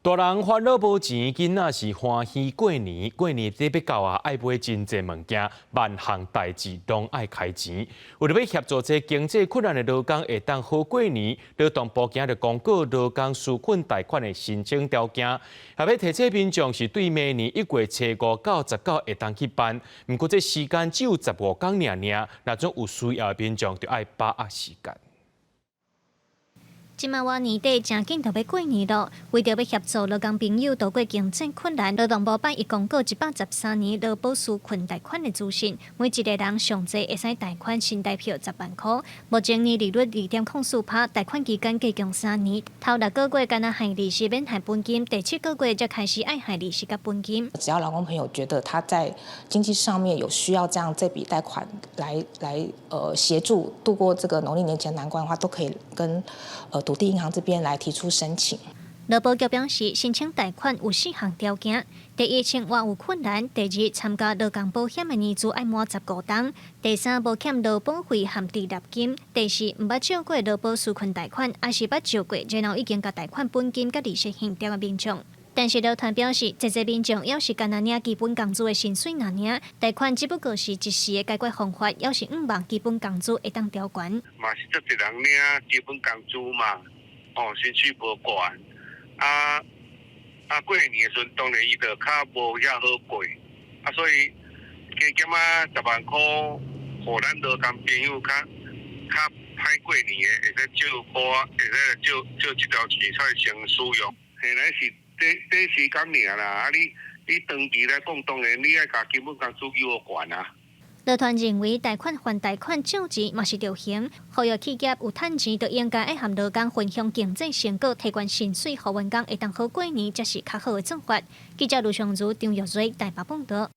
大人煩惱無錢，囡仔是歡喜過年。過年欲到啊，愛買真濟物件，萬項代誌攏愛開錢。為著欲協助這經濟困難的勞工會當好過年，勞動部今日公告勞工紓困貸款的申請條件，也欲提醒民眾是對明年1月初五到19會當去辦。毋過這時間只有15天爾爾，若總有需要的民眾就愛把握時間。這馬倚年底誠緊就欲過年囉，為著欲協助勞工朋友渡過經濟困難，勞動部拜一公告113年勞保紓困貸款的資訊，每一個人上濟會使貸款新台票10萬箍，目前年利率2.04%，貸款期間計共3年，頭6個月干焦還利息免還本金，第七個月才開始愛還利息佮本金。只要勞工朋友覺得他在經濟上面有需要，這樣這筆貸款來協助度過這個農曆年前難關的話，都可以跟土地銀行這邊來提出申請。勞保局表示，申請貸款有四項條件：第一，生活有困難；第二，參加勞工保險的年資愛滿15冬；第三，無欠勞保費和滯納金；第四，毋捌借過勞保紓困貸款，抑是捌借過，然後已經共貸款本金佮利息還掉的民眾。但是勞團表示，這濟民眾猶是干焦領基本工資的薪水爾爾，貸款只不過是一時的解決方法，猶是向望基本工資會當調懸。嘛是足濟人領基本工資嘛，哦，薪水無懸，啊啊過年的時陣，當然伊就較無遐好過，啊所以加減仔10萬箍，予咱勞工朋友較較歹過年的，會使借箍，會使借借這條錢出來先使用。現在是短短時間爾啦，啊你你長期來講，當然你愛共基本工資予懸啊。勞團認為，貸款還貸款借錢嘛是著還，呼籲企業有趁錢就應該愛和勞工分享經濟成果，提懸薪水，予員工會當好過年，才是較好的做法。記者盧尚如、張玉瑞台北報導。